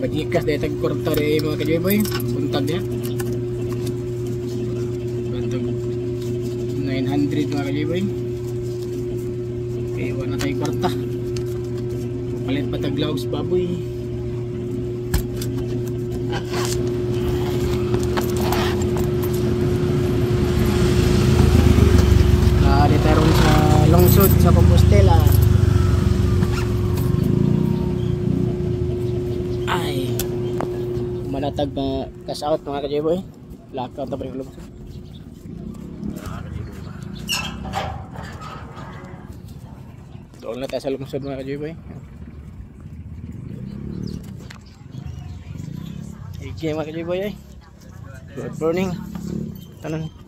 Pagikas dahil tag kwarta rin mga kajoyboy. Buntag niya. Bantog 900 mga kajoyboy. Okay, wala tayong kwarta. Palit pa tag gloves baboy. Dito ron sa lungsod sa Compostela. Ay, manatag pa cash out mga kajoyboy. Lakaw ta pa rin lungsod. Doon na tayo sa lungsod mga kajoyboy. Okay mga kajoyboy ay. Good morning. Tanan.